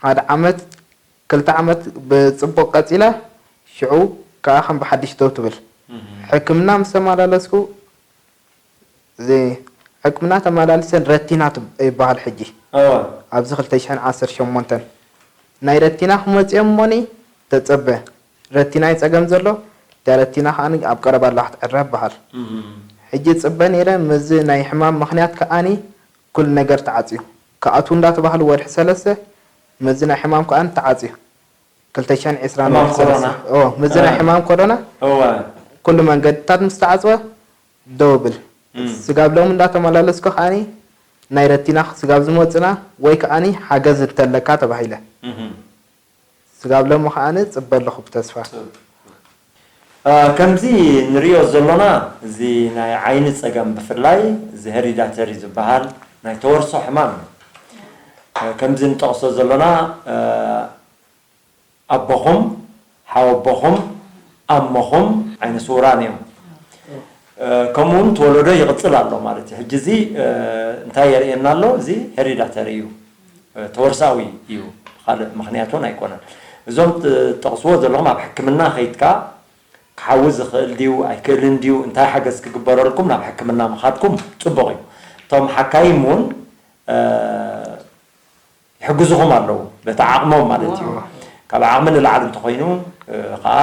ሓደ ዓመት፣ ክልተ ዓመት ብጽቡቕ ቀጺላ፣ ሽዑ ከኣ ከም ብሓድሽ ደው ትብል። እም። ሕክምና ምስ ተመላለስኩ፣ እዚ ሕክምና ተመላሊሰን ረቲና ትብ-፣ ይበሃል ሕጂ። እወ። ኣብዚ ክልተ ሽሕን ዓሰርተ ሸሞንተን ናይ ረቲና ክመጽእ እሞኒ ተጸበ። ረቲና እዩ ጸገም ዘሎ፣ እታ ረቲና ከኣ ኣብ ቀረባ ኣላ ክትዕረ ይበሃል። እም። ሕጂ ጽበ ነይረ፣ ምስዚ ናይ ሕማም ምኽንያት ከኣኒ ኩሉ ነገር ተዓጽዩ። ክኣትዉ እንዳተባህሉ ወርሒ ሰለስተ፣ ምስዚ ናይ ሕማም ከኣኒ ተዓጽዩ። ክልተ ሽሕን ዕስራን ሕማም ወርሒ ሰለስተ። ኮሮና። ኦ፣ ምስዚ ናይ እ። ሕማም ኮሮና እወ። ኩሉ መንገድታት ምስ ተዓጽወ ደው ብል። እም። ስጋብ ሎሚ እንዳተመላለስኩ ከኣኒ ናይ ረቲና ስጋብ ዝመጽና ወይ ከኣኒ ሓገዝ እንተለካ ተባሂለ። እም። ስጋብ ሎሚ ከኣኒ ጽበ ኣለኹ ብተስፋ። ጽቡቅ። እ፣ ከምዚ ንሪኦ ዘሎና፣ እዚ ናይ ዓይኒ ጸገም ብፍላይ፣ እዚ ሄሪዳተሪ ዝበሃል ናይ ተወርሶ ሕማም እዩ። እ፣ ከምዚ ንጠቕሶ ዘሎና፣ እ፣ ኣቦኹም፣ ሓወቦኹም፣ ኣሞኹም ዓይነ ስውራን እዮም። እ፣ ከምኡ እውን እቲ ወለዶ ይቕጽል ኣሎ ማለት እዩ። ሕጂ እዚ፣ እ፣ እንታይ የርእየና ኣሎ? እዚ ሄሪዳተሪ እዩ። እ፣ ተወርሳዊ እዩ። ካልእ ምኽንያት እውን ኣይኮነን። እዞም ትጠቕስዎ ዘለኹም ኣብ ሕክምና ከይድካ ክሓዊ ዝኽእል ድዩ ኣይክእልን ድዩ፣ እንታይ ሓገዝ ክግበረልኩም ናብ ሕክምና ምኻድኩም ጽቡቕ እዩ። እቶም ሓካይም እውን፣ እ፣ ይሕግዙኹም ኣለዉ፣ በቲ ዓቕሞም ማለት እዩ። ዋው። ካብ ዓቕሚ ንላዕሊ እንተኾይኑ፣ እ፣ ኸኣ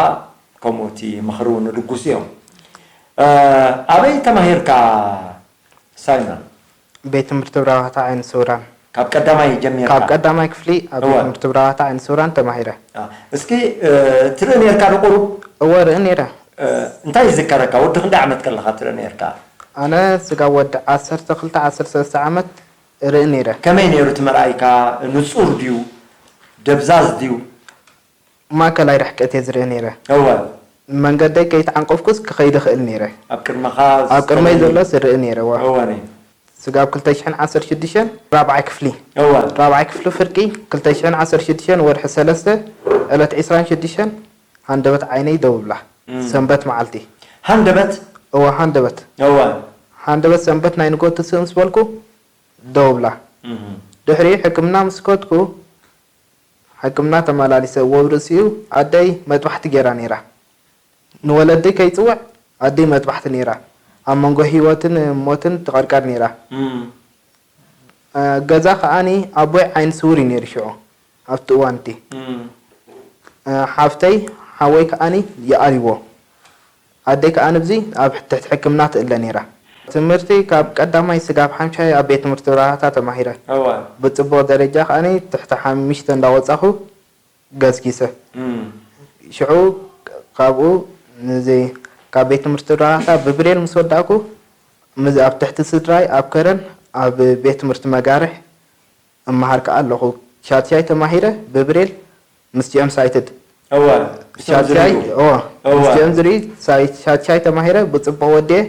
ከምኡ እቲ ምኽሪ እውን ይልግሱ እዮም። እ፣ ኣበይ ተማሂርካ ሳይመን? ቤት ትምህርቲ ብራዋታ ዓይኒ ስውራን። ካብ ቀዳማይ ጀሚርካ? ካብ ቀዳማይ ክፍሊ ኣብ ቤት እወ። ትምህርቲ ብራዋታ ዓይኒ ስውራን ተማሂረ። አ፣ እስኪ፣ እ፣ ትርኢ ነርካ ዶ ቁሩብ? እወ፣ ርኢ ነይረ። እ፣ እንታይ ይዝከረካ? ወዲ ክንደይ ዓመት ከለኻ ትርኢ ነርካ? ኣነ ስጋብ ወዲ ዓሰርተ ክልተ፣ ዓሰርተ ሰለስተ ዓመት ርኢ ነይረ። ከመይ ነይሩ እቲ መርኣይካ? ንጹር ድዩ? ደብዛዝ ድዩ? ማእከላይ ርሕቀት እየ ዝርኢ ነይረ። እወ። መንገደይ ከይተዓንቀፍኩስ ክኸይድ እኽእል ነይረ። ኣብ ቅድመኻ ኣብ ቅድመይ ዝጸለል ዘሎስ እርኢ ነይረ፣ እወ። እወ ነይ። ስጋብ ክልተ ሽሕን ዓሰርተ ሽዱሽተን ራብዓይ ክፍሊ። እወ። ራብዓይ ክፍሊ ፍርቂ ክልተ ሽሕን ዓሰርተ ሽዱሽተን ወርሒ ሰለስተ ዕለት ዕስራን ሽዱሽተን ሃንደበት ዓይነይ ደው ብላ። እም። ሰንበት መዓልቲ። ሃንደበት? እወ፣ ሃንደበት። እወ። ሃንደበት ሰንበት ናይ ንጎቱ ስእ ምስ በልኩ ደው ብላ። እም። ድሕሪኡ ሕክምና ምስ ከድኩ፣ ሕክምና ተመላሊሰ፣ ወብ ርእሲኡ ኣደይ መጥባሕቲ ገይራ ነይራ። ንወለዲ ከይጽውዕ ኣደይ መጥባሕቲ ነይራ። ኣብ መንጎ ህይወትን ሞትን ትቐርቀር ነይራ። እም። እ፣ ገዛ ከኣኒ ኣቦይ ዓይኒ ስውር እዩ ነይሩ ሽዑ፣ ኣብቲ እዋን እቲ። እም። እ፣ ሓፍተይ ሓወይ ከኣኒ ይኣልይዎ። ኣደይ ከኣ ንብዚ ኣብ ትሕቲ ሕክምና ትእለ ነይራ። ትምህርቲ ካብ ቀዳማይ ስጋብ ሓምሻይ ኣብ ቤት ትምህርቲ ብራህታ ተማሂረ። እወ። ብጽቡቕ ደረጃ ከኣኒ ትሕቲ ሓሙሽተ እንዳወጻኹ ገስጊሰ። እም። ሽዑ ካብኡ ንዚ ካብ ቤት ትምህርቲ ብራህታ ብብሬል ምስ ወዳእኩ፣ ምስ ኣብ ትሕቲ ስድራይ ኣብ ከረን ኣብ ቤት ትምህርቲ መጋርሕ እመሃር ከኣ ኣለኹ። ሻድሻይ ተማሂረ ብብሬል ምስ ጂኦም ሳይትድ። እወ፣ ምስቶም ሻድሻይ፣ ዝርእዩ። እወ፣ እወ። ምስ ጂኦም ዝርእዩ ሳይ-፣ ሻድሻይ ተማሂረ ብጽቡቕ ወዲኤ፣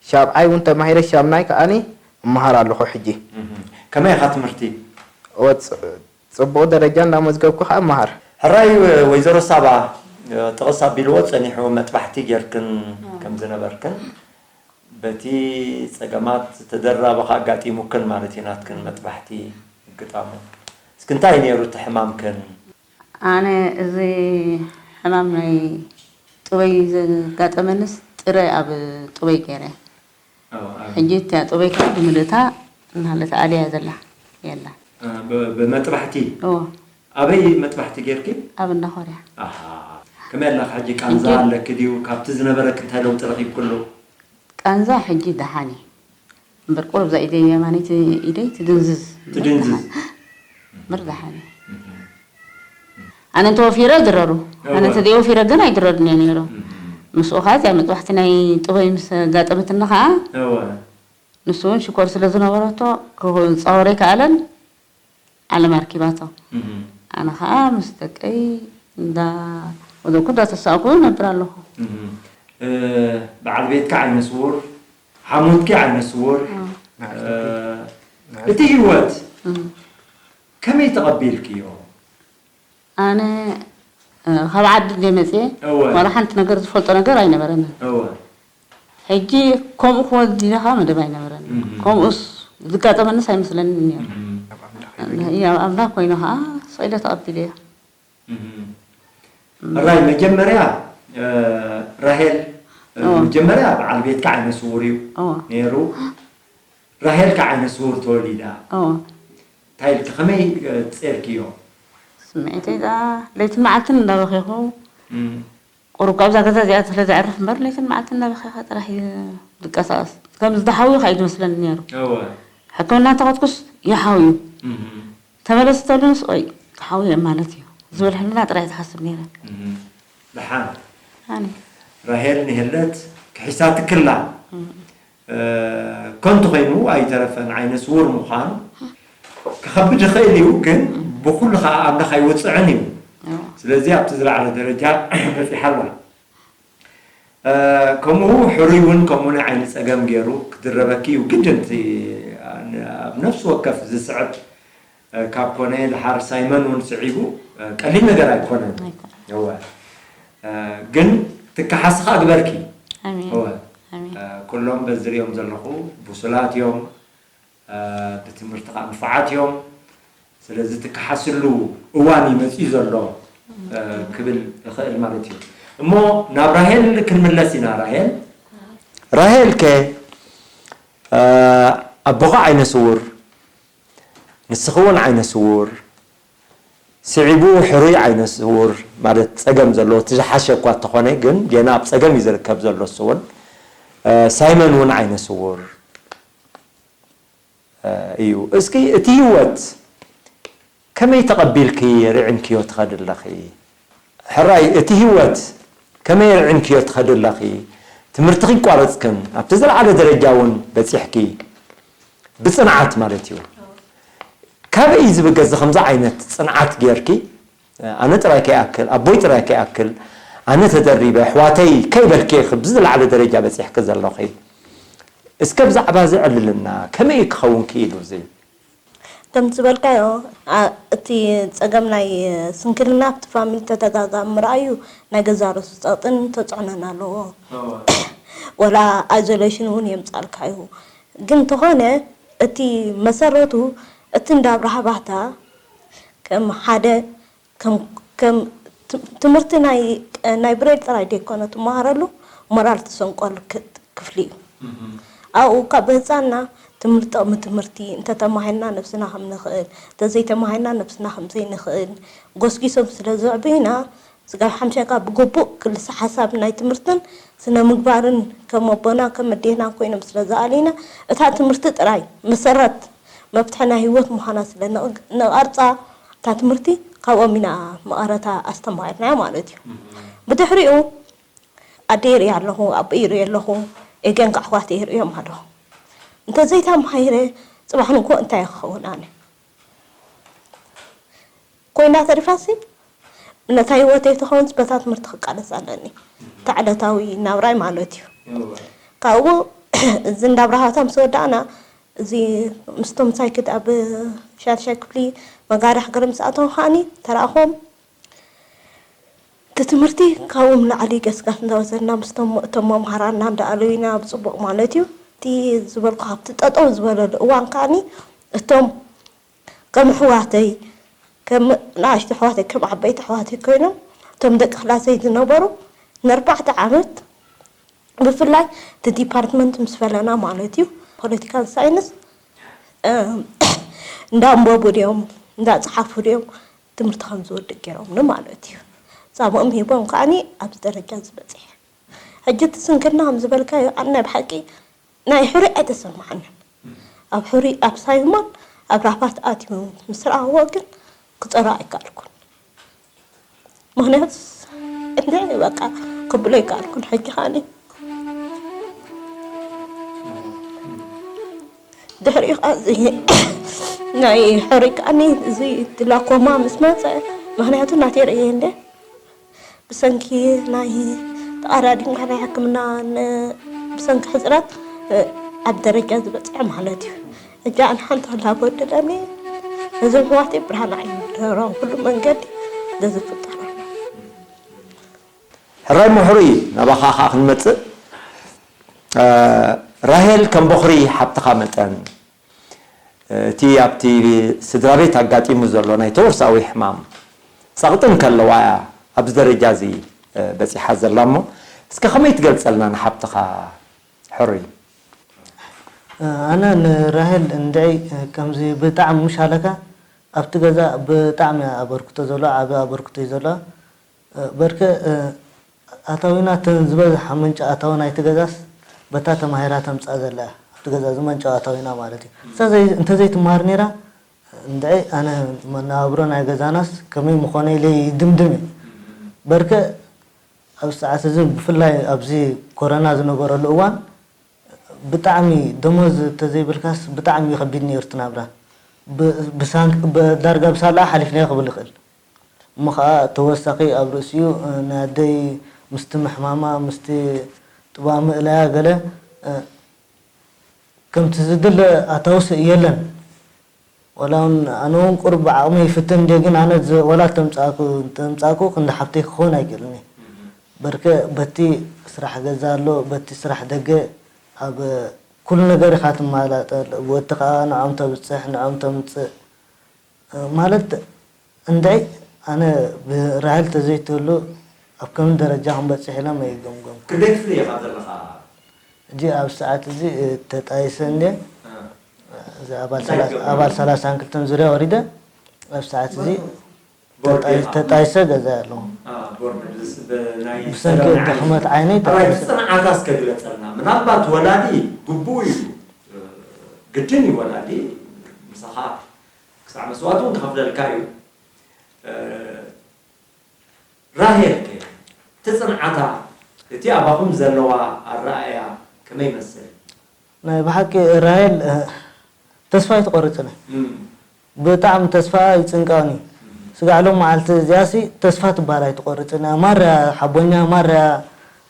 ሻብዓይ እውን ተማሂረ፣ ሻምናይ ከኣኒ እመሃር ኣለኹ ሕጂ። እህ። ከመይ ኢኻ ትምህርቲ? እወ፣ ጽ-፣ ጽቡቕ ደረጃ እንዳመዝገብኩ ከኣ እመሃር። ሕራይ ወይዘሮ ሳባ፣ ጥቕስ ኣቢልዎ ጸኒሑ መጥባሕቲ ጌርክን ከም ዝነበርክን፣ በቲ ጸገማት ተደራቢ ከኣ ኣጋጢሙክን ማለት እዩ፣ ናትክን መጥባሕቲ ምግጣሙ። እስኪ እንታይ እዩ ነይሩ እቲ ሕማምክን? ኣነ እዚ ሕማም ናይ ጥበይ ዘጋጠመንስ ጥረ ኣብ ጥበይ ገይረ። ኣዎ፣ ኣብ ሕጂ እቲኣ ጥበይ ከዓ ብምልእታ እናሃለት ኣልያ ዘላ የላ። እ፣ ብ-፣ ብመጥባሕቲ? እዎ። ኣበይ መጥባሕቲ ጌርኪ? ኣብ እንዳ ኮርያ። ኣሃ። ከመይ ኣለኻ ሕጂ? ቃንዛ ሕጂ ኣለኪ ድዩ? ካብቲ ዝነበረኪ እንታይ ለውጢ ረኺብክሉ? ቃንዛ ሕጂ ደሓን እዩ። እምበር ቁሩብ እዛ ኢደይ የማነይቲ ኢደይ ትድንዝዝ። ትድንዝዝ። እምበር ደሓን እዩ። እህ። ኣነ እንተወፊረ ይድረሩ። ኣነ እወ። እንተዘይወፊረ ግን ኣይድረሩን እየ ነይሩ። እህ። ምስኡ ኸዓ እዚኣ መጥባሕቲ ናይ ጥበይ ምስ ኣጋጠመትና ኸዓ እወ። ንሱ እውን ሽኮር ስለ ዝነበረቶ ክጻወር ኣይከኣለን። ዓለም ኣርኪባቶ። እህ። ኣነ ኸዓ ምስ ደቀይ እንዳ ወደኩ እንዳተሳእኩ ነብር ኣለኹ። እህ። እ፣ በዓል ቤትካ ዓይነ ስውር፣ ሓሙትኪ ዓይነ ስውር፣ ኣዎ። እ፣ እቲ ህይወት እህ። ከመይ ተቐቢልክዮ? ኣነ እ፣ ካብ ዓዲ እንደ መፅየ እወ። ዋላ ሓንቲ ነገር ዝፈልጦ ነገር ኣይነበረንን። እወ ሕጂ ከምኡ ክወልድ ኢለ ከዓ መደብ ኣይነበረንን። እም። ከምኡስ ዝጋጠመንስ ኣይመስለንን ነይሩ። እም። ያው ኣምላክ ኮይኑ ከዓ ስቕ ኢለ ተቐቢለዮ። እም። ሕራይ መጀመርያ እ፣ ራሄል እ፣ እወ። መጀመርያ በዓል ቤትካ ዓይነ ስውር እዩ እወ ነይሩ። ራሄል ከዓ ዓይነ ስውር ተወሊዳ። እወ እንታይ ኢልኪ ከመይ እ፣ ትፀርክዮ? ስምዒተይ ከዓ ለይትን መዓልትን እንዳበኺኹ እም። ቁሩብ ካብዛ ገዛ እዚኣ ስለ ዘዕርፍ እምበር ለይትን መዓልትን እንዳበኺኻ ጥራሕ እዩ ዝቀሳቀስ። ከም ዝደሓዊ ከይድ መስለኒ ነይሩ። እወ ሕክምና እንተኸድኩስ ይሓው እዩ። እም። ተመለስ ተሉንስ ኦይ ክሓው እየ ማለት እዩ ዝብል ሕልና ጥራሕ ዝሓስብ ነይረ። እም። ደሓን ኣነ ራሄል ንሄለት ክሒሳትክላ እ፣ ከንቱ ኮይኑ ኣይተረፈን። ዓይነ ስውር ምዃን ክኸብድ ይኽእል እዩ፣ ግን ብኹሉ ከዓ ኣምላኽ ኣይወፅዕን እዩ። እዎ። ስለዚ ኣብቲ ዝለዓለ ደረጃ በፂሓ ኣላ። እ፣ ከምኡ ሕሩይ እውን ከምኡ ናይ ዓይኒ ፀገም ገይሩ ክድረበኪ እዩ ግድን። እቲ ኣብ ነፍሲ ወከፍ ዝስዕብ እ፣ ካብ ኮነ ድሓር ሳይመን እውን ስዒቡ እ፣ ቀሊል ነገር ኣይኮነን። ኣይኮነን። እወ እ፣ ግን ትከሓሲ ከዓ ግበርኪ። ኣሜን። እወ ኣሜን። እ፣ ኩሎም በዚ ዝሪኦም ዘለኹ ብሱላት እዮም። እ፣ ብትምህርቲ ከዓ ንፉዓት እዮም። ስለዚ ትከሓስሉ እዋን እዩ መፂኡ ዘሎ እ፣ ክብል እኽእል ማለት እዩ። እሞ ናብ ራሄል ክንምለስ ኢና። ራሄል ራሄል ከ እ፣ ኣቦኻ ዓይነ ስውር ንስኺ እውን ዓይነ ስውር ስዒቡ ሕሩይ ዓይነ ስውር ማለት ፀገም ዘለዎ እቲ ዝሓሸ እኳ እንተኾነ ግን ጌና ኣብ ፀገም እዩ ዝርከብ ዘሎ እሱ እውን እ፣ ሳይመን እውን ዓይነ ስውር እ፣ እዩ። እስኪ እቲ ህይወት ከመይ ተቐቢልኪ ርዒምክዮ ትኸዲ ኣለኺ? ሕራይ እቲ ህይወት ከመይ ርዒምክዮ ትኸዲ ኣለኺ? ትምህርትኺ ይቋረፅክን ኣብቲ ዝለዓለ ደረጃ እውን በፂሕኪ ብፅንዓት ማለት እዩ። ካበይ እዩ ዝብገ እዚ ከምዚ ዓይነት ፅንዓት ጌርኪ ኣነ ጥራይ ከይኣክል ኣቦይ ጥራይ ከይኣክል ኣነ ተደሪበ ኣሕዋተይ ከይበልኪ ኢኺ ብዝለዓለ ደረጃ በፂሕኪ ዘለኺ። እስከ ብዛዕባ እዚ ዕልልና ከመይ እዩ ክኸውን ክኢሉ እዚ? ከም ዝበልካዮ ኣ- እቲ ፀገም ናይ ስንክልና ኣብቲ ፋሚሊ ተደጋጋሚ ምርኣዩ ናይ ገዛ ርእሱ ፀቕጥን ተፅዕኖን ኣለዎ። ወላ ኣይዞሌሽን እውን የምፃልካ እዩ። ግን እንተኾነ እቲ መሰረቱ እቲ እንዳ ኣብርሃ ባህታ ከም ሓደ ከም ከም ት- ትምህርቲ ናይ ናይ ብሬል ጥራይ ዘይኮነ ትመሃረሉ ሞራል ትሰንቀሉ ክ- ክፍሊ እዩ። ኣብኡ ካብ ህፃንና ትምህርቲ ጥቕሚ ትምህርቲ እንተተማሂርና ነብስና ከም ንኽእል እንተዘይተማሂርና ነብስና ከም ዘይንኽእል ጎስጊሶም ስለ ዘዕብዩና ስጋብ ሓምሻካ ብግቡእ ክልሰ ሓሳብ ናይ ትምህርትን ስነ ምግባርን ከም ኣቦና ከም ኣዴና ኮይኖም ስለ ዝኣልዩና እታ ትምህርቲ ጥራይ መሰረት መፍትሒ ናይ ህይወት ምዃና ስለ ንቐርፃ እታ ትምህርቲ ካብኦም ኢና መቐረታ ኣስተማሂርናያ ማለት እዩ። ብድሕሪኡ ኣደ ይርኢ ኣለኹ፣ ኣቦ ይርኢ ኣለኹ፣ ኤገን ኣሕዋተይ ይርእዮም ኣለኹ። እንተዘይተማሂረ ፅባሕ ንግሆ እንታይ ክኸውን ኣነ? ኮይና ተሪፋሲ ነታ ህይወተይ ተኸውንስ በታ ትምህርቲ ክቃለስ ኣለኒ። እታ ዕለታዊ ናብራይ ማለት እዩ። ካብኡ እዚ እንዳ ኣብርሃ ምስ ወዳእና እዚ ምስቶም ሳይክድ ኣብ ሻድሻይ ክፍሊ መጋዳ ሃገር ምስ ኣተው ከዓኒ ተረኣኾም እቲ ትምህርቲ ካብኡ ንላዕሊ ገስጋስ እንዳወሰድና ምስቶም እቶም መምሃራንና እንዳኣለዩና ብፅቡቕ ማለት እዩ። እቲ ዝበልኩ ካብቲ ጠጠው ዝበለሉ እዋን ከዓኒ እቶም ከም ኣሕዋተይ ከም ንኣሽቱ ኣሕዋተይ ከም ዓበይቲ ኣሕዋተይ ኮይኖም እቶም ደቂ ክላሰይ ዝነበሩ ንኣርባዕተ ዓመት ብፍላይ እቲ ዲፓርትመንት ምስ ፈለና ማለት እዩ ፖለቲካል ሳይንስ እንዳንበቡ ድዮም እንዳፀሓፉ ድዮም ትምህርቲ ከም ዝወድእ ገይሮምኒ ማለት እዩ። ፃምኦም ሂቦም ከዓኒ ኣብዚ ደረጃ ዝበፅሐ ሕጂ እቲ ስንክልና ከም ዝበልካዮ ኣነ ናይ ብሓቂ ናይ ሕሩይ ኣይተሰማዓንን። ኣብ ሕሩይ ኣብ ሳይሞን ኣብ ራባት ኣትዩ ምስ ረኣኽዎ ግን ክፀሮ ኣይከኣልኩን። ምኽንያቱ እንደ በቃ ክብሎ ኣይከኣልኩን። ሕጂ ከዓኒ ድሕሪኡ ከዓ እዚ ናይ ሕሩይ ከዓኒ እዚ ግላኮማ ምስ መፀ ምኽንያቱ ናተይ ርእየ እንደ ብሰንኪ ናይ ተቓዳዲምካ ናይ ሕክምና ብሰንኪ ሕፅረት ኣብ ደረጃ ዝበፅዐ ማለት እዩ። እጃ ኣን ሓንቲ ክላቦ ድለኒ እዞም ኣሕዋተይ ብርሃን ዓይኒ ድረሮም ኩሉ መንገዲ ደዝፍጠረና ራይ ምሕሩ እዩ። ናባኻ ኸዓ ክንመጽእ፣ እ፣ ራሄል ከም ቦኽሪ ሓብትኻ መጠን፣ እቲ ኣብቲ ስድራ ቤት ኣጋጢሙ ዘሎ ናይ ተወርሳዊ ሕማም ጸቕጢ እንከለዋ እያ ኣብዚ ደረጃ እዚ፣ እ፣ በጺሓ ዘላ እሞ፣ እስከ ከመይ ትገልጸልና ንሓብትኻ ሕሩይ? ኣነ ንራሄል እንድዒ ከምዚ ብጣዕሚ ምሽ ኣለካ ኣብቲ ገዛ ብጣዕሚ እያ ኣበርክቶ ዘለዋ፣ ዓቢ ኣበርክቶ እዩ ዘለዋ። በርከ ኣታዊና እተን ዝበዝሓ ምንጪ ኣታዊ ናይቲ ገዛስ በታ ተማሂራ ተምጽኣ ዘላ እያ። ኣብቲ ገዛ ዝመንጨው ኣታዊና ማለት እዩ። እንተዘይ-፣ እንተዘይትመሃር ነይራ እንድዒ ኣነ መነባብሮ ናይ ገዛናስ ከመይ ምኾነ ኢለ ይድምድም እየ። በርከ ኣብዚ ሰዓት እዚ ብፍላይ ኣብዚ ኮረና ዝነበረሉ እዋን ብጣዕሚ ደሞዝ እንተዘይብልካስ ብጣዕሚ እዩ ከቢድ ነይሩ እቲ ናብራ። ብ-፣ ብሳንክ-፣ ብ-፣ ዳርጋ ብሳላ ሓሊፍናዮ ክብል ይኽእል። እሞ ኸዓ ተወሳኺ ኣብ ርእሲኡ፣ እ፣ ናይ ኣደይ ምስቲ ምሕማማ፣ ምስቲ ጥባ ምእላያ ገለ፣ እ፣ ከምቲ ዝድለ ኣታውስ የለን። ዋላ እውን ኣነ እውን ቁሩብ ብዓቕመይ ይፍትን እንድየ፣ ግን ኣነ ዝ-፣ ዋላ ተምጻእኩ፣ ተምጻእኩ ክንዲ ሓብተይ ክኸውን ኣይክእልን እየ። በርከ በቲ ስራሕ ገዛ ኣሎ፣ በቲ ስራሕ ደገ ኣብ ኩሉ ነገር ኢኻ ትመላጠል። ወዲ ከኣ ንዖም ተብጽሕ፣ ንዖም ተምጽእ። ማለት እንድዒ ኣነ ብራሄል ተዘይትህሉ ኣብ ከምዚ ደረጃ ክንበጽሕ ኢለ ኣይገምገምኩን። ክንደይ ክፍሊ ኢኻ ዘለኻ? ሕጂ ኣብ ሰዓት እዚ ተጣይሰ እንድየ። እ። እዚ ኣባል እንታይ ሰላሳ፣ ትገብር? ኣባል ሰላሳን ክልተን ዙርያ ወሪደ ኣብ ሰዓት እዚ ቦርድ ተጣይ-፣ ኢኻ? ተጣይሰ ገዛ ኣለኹ። አ፣ ቦርድ ብስ-፣ ብ-፣ ናይ ብሰንኪ ሰላም ድኽመት ዓይነይ ኣባይ ተጣይሰ። ጽንዓታ እስከ ግለጸልና። ምናልባት ወላዲ ግቡእ እዩ፣ እ፣ ግድን እዩ ወላዲ ምሳኻ ክሳዕ መስዋእቲ እውን ክኸፍለልካ እዩ። እ፣ ራሄል ከ እቲ ጽንዓታ፣ እቲ ኣባኹም ዘለዋ ኣረኣእያ ከመይ ይመስል? ናይ ብሓቂ ራሄል፣ እ፣ ተስፋ ኣይትቖርጽን እያ። እም። ብጣዕሚ ተስፋ ይጽንቀቕን እዩ። እም። ስጋዕ ሎም መዓልቲ እዚኣሲ ተስፋ ትበሃል ኣይትቖርጽን እያ። ማራ ሓቦኛ፣ ማራ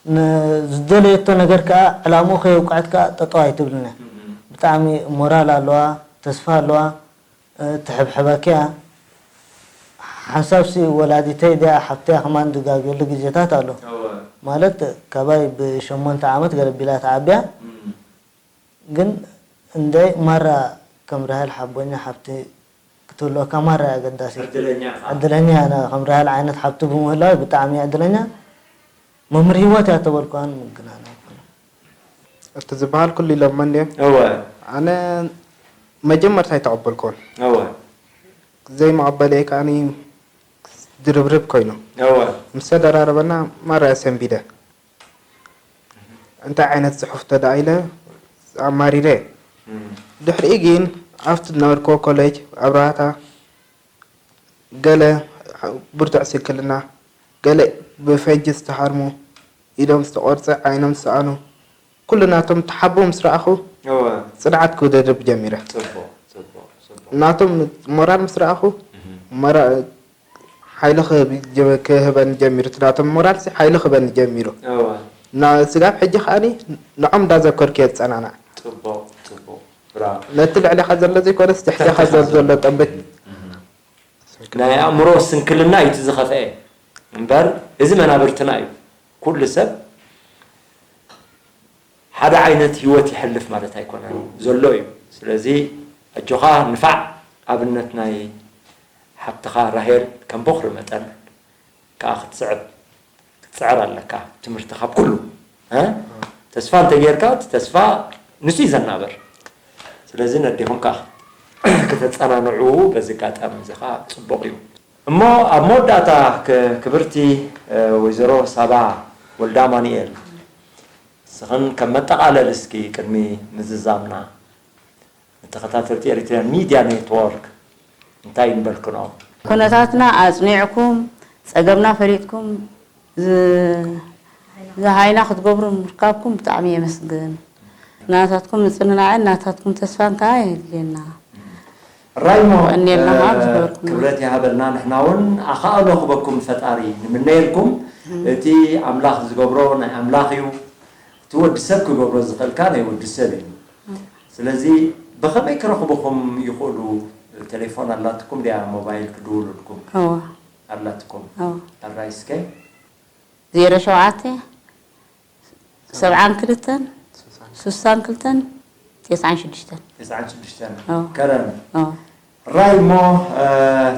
ን-፣ ዝደለየቶ ነገር ከኣ ዕላምኡ ከየውቅዐት ከኣ ጠጠው ኣይትብልን እያ። እም። ብጣዕሚ ሞራል ኣለዋ፣ ተስፋ ኣለዋ። እ፣ ትሕብሕበኪ እያ። ሓንሳብሲ ወላዲተይ ድያ ሓፍተይ እያ ከማን ዝጋግየሉ ግዜታት ኣሎ። እወ። ማለት ካባይ ብሸሞንተ ዓመት ገለ ቢላ ተዓብያ። እም። ግን እንደ ማራ ከም ራሄል ሓቦኛ ሓብቲ ክትህልወካ ማራ እያ ኣገዳሲ። ዕድለኛ ኢኻ። ዕድለኛ እያ። ኣነ ከም ራሄል ዓይነት ሓብቲ ብምህላወይ ብጣዕሚ እየ ዕድለኛ። መምህር ህይወት እያ ተበልኩ ኣነ ምግናን ኣይኮነን። እቲ ዝበሃል ኩሉ ኢሎሞ እንድዮም። እወ። ኣነ መጀመርታ ኣይተቐበልኩዎን። እወ። ዘይመቐበለይ ከኣኒ ድርብርብ ኮይኑ። እወ። ምስ ተደራረበና ማራ እየ ሰንቢደ። እንታይ ዓይነት ጽሑፍ ተደኣ ኢለ ኣማሪረ። እም። ድሕሪኡ ግን ኣብቲ ዝነበርኩዎ ኮሌጅ ኣብራሃታ ገለ ብርቱዕ ስንክልና፣ ገለ ብፈንጂ ዝተሃርሙ፣ ኢዶም ዝተቖርጸ፣ ዓይኖም ዝሰኣኑ፣ ኩሉ ናቶም ተሓቦ ምስ ረኣኹ፣ እወ። ጽንዓት ክውድድብ ጀሚረ። ጽቡቕ፣ ጽቡቕ፣ ጽቡቕ። ናቶም ሞራል ምስ ረኣኹ፣ እህ። ሞራ-፣ ሓይሊ ክህብ-፣ ክህበኒ ጀሚሩ። እቲ ናቶም ሞራል ሲ ሓይሊ ክህበኒ ጀሚሩ። እወ። እና ስጋብ ሕጂ ከኣኒ ንዖም እንዳዘከርኩ እየ ዝጸናናዕ። ጽቡቕ፣ ጽቡቕ። ብራቮ። ነቲ ልዕሌኻ ዘሎ ዘይኮነስ ትሕቴኻ ትሕቴኻ ዘሎ ዘሎ። ጠንበ-፣ እህ። ናይ ኣእምሮ ስንክልና እዩ እቲ ዝኸፍአ እምበር፣ እዚ መናብርትና እዩ። ኩሉ ሰብ ሓደ ዓይነት ህይወት ይሕልፍ ማለት ኣይኮነን፣ ዘሎ እዩ። ስለዚ ኣጆኻ ንፋዕ፣ ኣብነት ናይ ሓብትኻ ራሄል ከም ቦኽሪ መጠን ከኣ ክትስዕብ ክትጽዕር ኣለካ። ትምህርቲ ካብ ኩሉ፣ እ? ተስፋ እንተጌርካ፣ እቲ ተስፋ ንሱ እዩ ዘናብር። ስለዚ ነዴኹም ከኣ ከተጸናንዑ በዚ ኣጋጣሚ እዚ ከኣ ጽቡቕ እዩ። እሞ ኣብ መወዳእታ ክ-፣ ክብርቲ፣ እ፣ ወይዘሮ ሳባ ወልደ ኣማኑኤል፣ ንስኽን ከም መጠቓለሊ እስኪ ቅድሚ ምዝዛምና ንተኸታተልቲ ኤሪትሪያን ሚድያ ኔትወርክ እንታይ ምበልክኖም? ኩነታትና ኣጽኒዕኩም፣ ጸገምና ፈሊጥኩም፣ ዝ-፣ ዝሃይና ክትገብሩ ምርካብኩም ብጣዕሚ የመስግን። ናታትኩም ምጽንናዕን ናታትኩም ተስፋን ከኣ የድልየና። ራይሞ፣ የቐንየልና እ፣ ኣብ ዝገበርኩሞ። ክብረት ይሃበልና። ንሕና እውን ኣኻእሎ ክበኩም ፈጣሪ ንምነየልኩም። እም። እቲ ኣምላኽ ዝገብሮ ናይ ኣምላኽ እዩ። እቲ ወዲ ሰብ ክገብሮ ዝኽእል ከኣ ናይ ወዲ ሰብ እዩ። እም። ስለዚ ብኸመይ ክረኽብኹም ይኽእሉ? ቴሌፎን ኣላትኩም ድያ? ሞባይል ክድውሉልኩም? እወ። ኣላትኩም? እወ። ኣራይ እስከ? ዜሮ ሸውዓተ ሰብዓን ክልተን ስሳን ክልተን ተስዓን ሽዱሽተን። ተስዓን ሽዱሽተን ኦ። ከረን ኦ። ራይ እሞ እ፣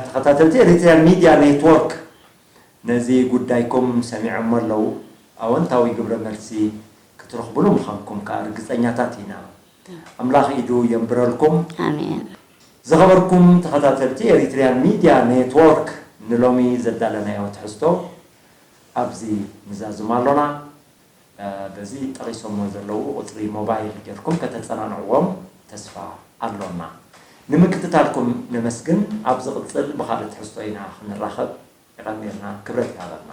ተኸታተልቲ ኤሪትሪያን ሚድያ ኔትወርክ ነዚ ጉዳይኩም ሰሚዖሞ ኣለዉ። ኣወንታዊ ግብረ መልሲ ክትረኽብሉ ምዃንኩም ከዓ ርግጸኛታት ኢና። ኣምላኽ ኢዱ የንብረልኩም። ኣሜን። ዝኸበርኩም ተኸታተልቲ ኤሪትሪያን ሚድያ ኔትወርክ ንሎሚ ዘዳለናዮ ትሕዝቶ ኣብዚ ንዛዝም ኣሎና። እ፣ በዚ ጠቒሶሞ ዘለዉ ቁጽሪ ሞባይል ጌርኩም ከተጸናንዕዎም ተስፋ ኣሎና። ንምክትታልኩም ነመስግን። ኣብ ዝቕጽል ብኻልእ ትሕዝቶ ኢና ክንራኸብ። የቐንየልና። ክብረት ይሃበልና።